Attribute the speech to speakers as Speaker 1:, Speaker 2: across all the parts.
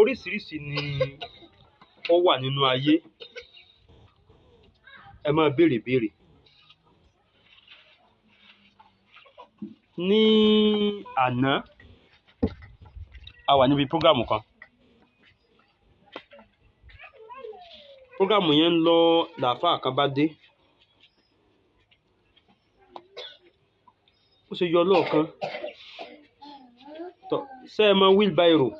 Speaker 1: Oríṣiríṣi ni ó wà nínú ayé. Ẹ máa béèrè béèrè. Ní àná, a wà níbi prógrámù kan. Prógrámù yẹn ń lọ, làáfáà kan bá dé. Ó ṣe yọ lọ́ọ̀kan. Tọ́, ṣé ẹ mọ wheelbarrow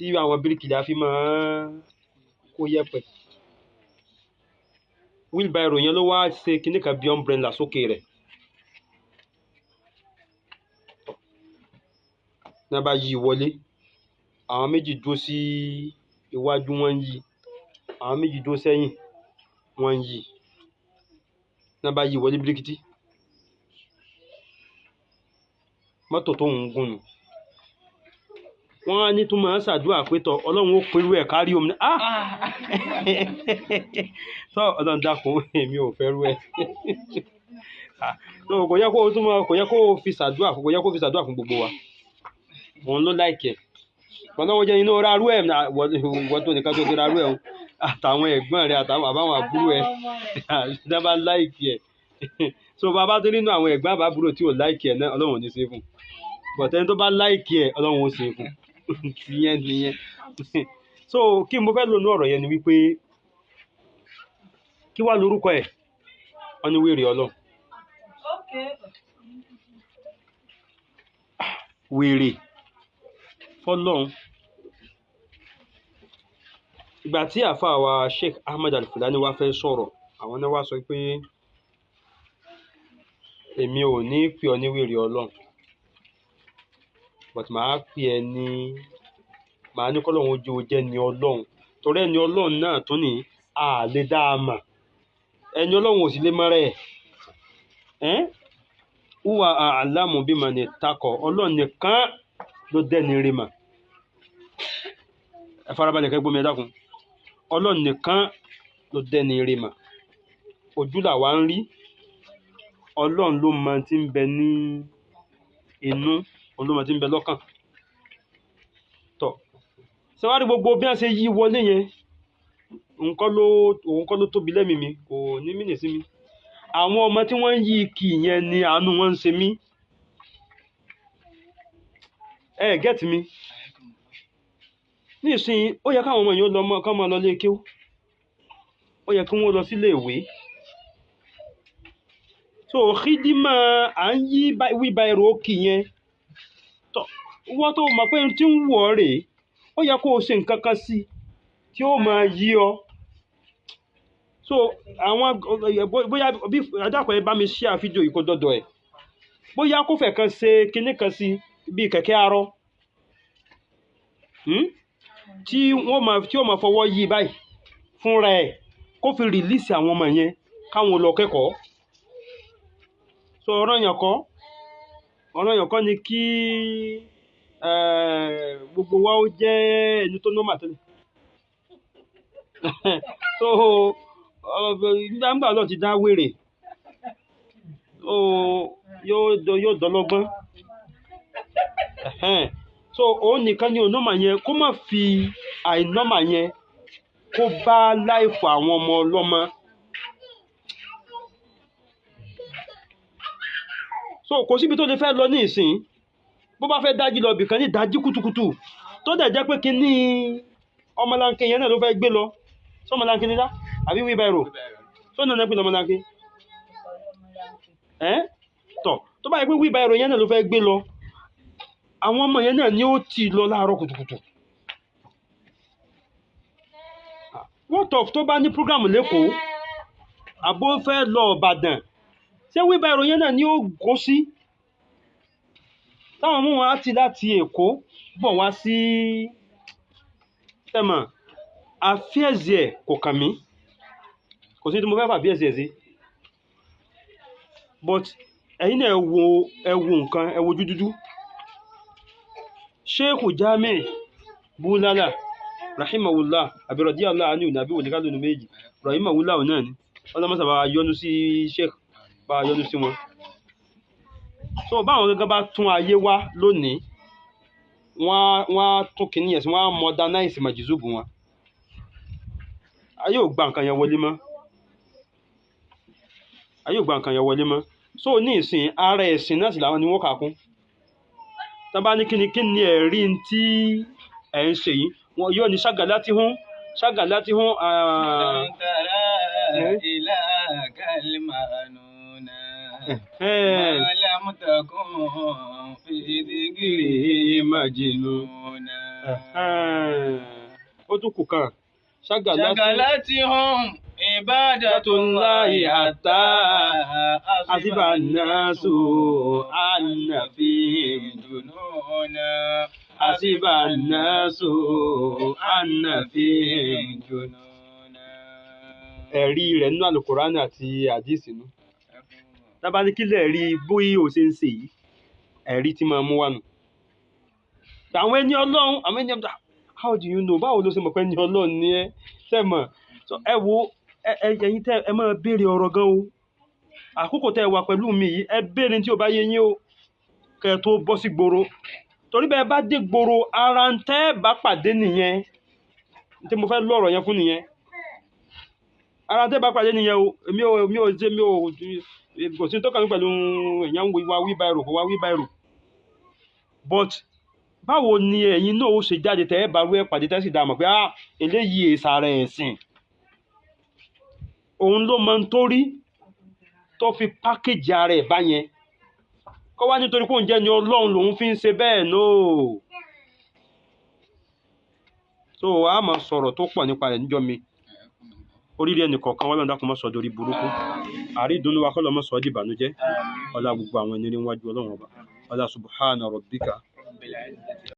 Speaker 1: tí àwọn bíríkìlà fi máa ń kó yẹ̀pẹ̀? Wheelbarrow yẹn ló wá ṣe kinní kan bí umbrella sókè rẹ̀. Ní wọ́n bá yí wọlé, àwọn méjì dúró sí iwájú wọ́n ń yí, àwọn méjì dúró sẹ́yìn wọ́n ń yí. Ní wọ́n bá yí wọlé bíríkìtì, mọ́tò tó ń gùn nù. Wọ́n á ní tún máa ń ṣàdúrà pé tọ́ Ọlọ́run ó pinnu ẹ̀ kárí omi. Ah! Tọ́ Ọlọ́run dákun, èmi ò fẹ́ rú ẹ. Kò yẹ kó o tún máa, kò yẹ kó o fi ṣàdúrà, kò yẹ kó o fi ṣàdúrà fún gbogbo wa. Òun ló láìkẹ̀. Ọlọ́run jẹ́ inú ra rú ẹ̀, ìwọ tó nìkan tó ti ra rú ẹ̀ o. Àtàwọn ẹ̀gbọ́n rẹ àtàwọn àbáwọn àbúrò ẹ̀, tí wọ́n bá láìkì ẹ̀. So bàbá tó nínú àwọn ẹ̀gbọ́n àbábúrò tí ò láìkì ẹ̀ náà, Ọlọ́run ò ní ṣe fún un. But ẹni tó bá láìkì ẹ̀, Ọlọ́run ó ṣe fún un. Ìyẹn nìyẹn. So kí mo fẹ́ lò ní ọ̀rọ̀ yẹn ni wípé kí wá lorúkọ ẹ̀? Wọ́n ní wèrè Ọlọ́run. Wèrè fọ́lọ́run. Ìgbà tí àáfàá wa Sheikh Ahmed Al-Fulani wá fẹ́ sọ̀rọ̀, àwọn náà wá sọ pé èmi ò ní pè ọ́ ní wèrè Ọlọ́run, but màá pè ẹ́ ní, màá ní k'Ọlọ́run ó jẹ́ o jẹ́ ni Ọlọ́run. Torí ẹni Ọlọ́run náà tún ní a lè dá a mọ̀. Ẹni Ọlọ́run ò sì lè mọ̀ rẹ̀. Ẹ́n? Huwa a'lamu biman ittaqa. Ọlọ́run nìkan ló dẹ́ni rí mọ̀. Ẹ farabalẹ̀ kẹ́ gbọ́ mi, ẹ dákun. Ọlọ́run nìkan ló dẹ́ni rí mọ̀. Ojú làwa ń rí. Ọlọ́run ló mọ tí ń bẹ ní inú, òun ló mọ tí ń bẹ lọ́kàn. Tọ́, ṣé wàá rí gbogbo bí wọ́n ṣe yí wọlé yẹn? Òun kọ́ ló tóbi lẹ́mìí mi, kò ní mí nì sí mi. Àwọn ọmọ tí wọ́n ń yí kì yẹn ni àánú wọn ń ṣe mí. Ẹ get mi? Nísìnyí, ó yẹ káwọn ọmọ yẹn ó lọ mọ́, kán máa lọ ilé kéwú. Ó yẹ kí wọ́n lọ sí ilé ìwé. So khidima à ń yí wheelbarrow kì yẹn. Tọ́, ìwọ tó mọ̀ pé ohun tí ń wù ọ́ rèé, ó yẹ kó o ṣe nǹkan kan sí tí ó máa yí ọ. So àwọn bóyá bí adákọ̀ ẹ bá mi share fídíò yìí kó dọ́dọ̀ ẹ̀. Bóyá kó fẹ́ kan ṣe kinní kan sí bí kẹ̀kẹ́ arọ. Tí wọ́n máa, tí ó máa fọwọ́ yí báyìí fúnra ẹ̀ kó fi release àwọn ọmọ yẹn káwọn lọ kẹ́kọ̀ọ́. So ọ̀rọ̀ yẹn kọ́ ni kí, gbogbo wa ó jẹ́ ẹni tó normal tẹ́lẹ̀. So nígbà Ọlọ́run ti dá wèrè, ó yóò dọ́lọ́gbọ́n. So òun nìkan ni ò normal yẹn, kó má fi àìnormal yẹn kó bá láìfò àwọn ọmọ ọlọ́mọ. So kò síbi tó lè fẹ́ lọ ní ìsìn. Bó bá fẹ́ dájí lọ ibìkan ní ìdájí kùtùkùtù, tó dẹ̀ jẹ́ pé kí ní ọmọlanke yẹn náà ló fẹ́ gbé lọ. Ṣé ọmọlanke ni dá? Àbí wheelbarrow? Ṣé ọ̀nà náà pè ní ọmọlanke? Ẹ́? Tọ̀, tó bá yẹ pé wheelbarrow yẹn náà ló fẹ́ gbé lọ, àwọn ọmọ yẹn náà ni ó tì lọ láàárọ̀ kùtùkùtù. What of tó bá ní program l'Ékòó, àbó fẹ́ lọ Ìbàdàn, ṣé wheelbarrow yẹn náà ni ó kó sí? Táwọn mú wọn á ti láti Èkó bọ̀ wá sí Tẹ́mọ̀. Affairs ẹ̀ kò kàn mí. Kò sí tí mo fẹ́ fà affairs ẹ̀ sí. But ẹ̀yin náà ẹ wo nǹkan, ẹ wo ojú dúdú. Sheikh Jamiu Bulala rahimahullah àbí radiyallahu anhu nàbí wòlíkà lónìí méjì rahimahullah náà ni. Ọlọ́run mọ́sà bá yọ́nú sí Sheikh, bá yọ́nú sí wọn. So báwọn gangan bá tún ayé wá lónìí, Wọ́n á tún kìíní yẹn sí, wọ́n á modernize màjìzúbù wọn. Ayé ò gba nǹkan yẹn wọlé mọ́. Ayé ò gba nǹkan yẹn wọlé mọ́. So ní ìsìn ara ẹ̀sìn náà sì làwọn ni wọ́n kà kún. Tá bá ní kíni kí ni ẹ̀rí tí ẹ̀ ń ṣe yìí, wọn yóò ní ṣàgàlá tí hún, ṣàgàlá tí hún. Ó tún kù kan.
Speaker 2: Ṣàgàlá tí hún ibadatullahi hatta
Speaker 1: hasiba an-nasu anna fihim
Speaker 2: jununa.
Speaker 1: Hasiba an-nasu anna fihim
Speaker 2: jununa.
Speaker 1: Ẹ̀rí rẹ̀ nínú Al-Qur'ani àti àdìsí nù. Tábà ní kílẹ̀ rí bóyí ò ṣe ń ṣe yìí, ẹ̀rí tí máa mú wá nù. Àwọn ẹni Ọlọ́run, àwọn ẹni Ọlọ́run, how do you know? Báwo ló ṣe mọ̀ pé ẹni Ọlọ́run ni ẹ́? Ṣé mọ̀? Ẹ wo ẹ̀yin tẹ́ ẹ máa béèrè ọ̀rọ̀ gan o. Àkókò tẹ́ ẹ wà pẹ̀lú mi yìí, ẹ béèrè tí ò bá yé yín o, kẹ́ ẹ tó bọ́ sí gbòòrò. Torí bẹ́ẹ̀ bá dé gbòòrò, ara ń tẹ́ ẹ bá pàdé nìyẹn. Tí mo fẹ́ lọ̀rọ̀ yẹn fún nìyẹn. Ara ń tẹ́ ẹ bá pàdé nìyẹn o. Èmi ò mi ò ṣe mi ò kò sí tó kàn mí pẹ̀lú èèyàn ń wá wí báyìí kò wá wí báyìí. But báwo ni ẹ̀yin náà ó ṣe jáde tẹ́ ẹ bá rú ẹ pàdé tẹ́ sì dá mọ̀ pé ah eléyìí èsà rẹ̀ ẹ̀sìn. Òun ló mọ nítorí tó fi pákéjì ara ẹ̀ báyẹn. Kọ́ wá nítorí pé òun jẹ́ ni Ọlọ́run lòun fi ń ṣe bẹ́ẹ̀ nóò. So a máa sọ̀rọ̀ tó pọ̀ nípa rẹ̀ níjọ́ mi. Oríire ẹnì kọ̀ọ̀kan wọ́n lọ́dún dákun mọ́ sọ dorí burúkú. Àrí ìdùnnú wa kọ́ lọ́ mọ́ sọ ọ́ di ìbànújẹ́. Ọlá gbogbo àwọn ẹni níwájú Ọlọ́run ọba. Ọlá subhana rabbika.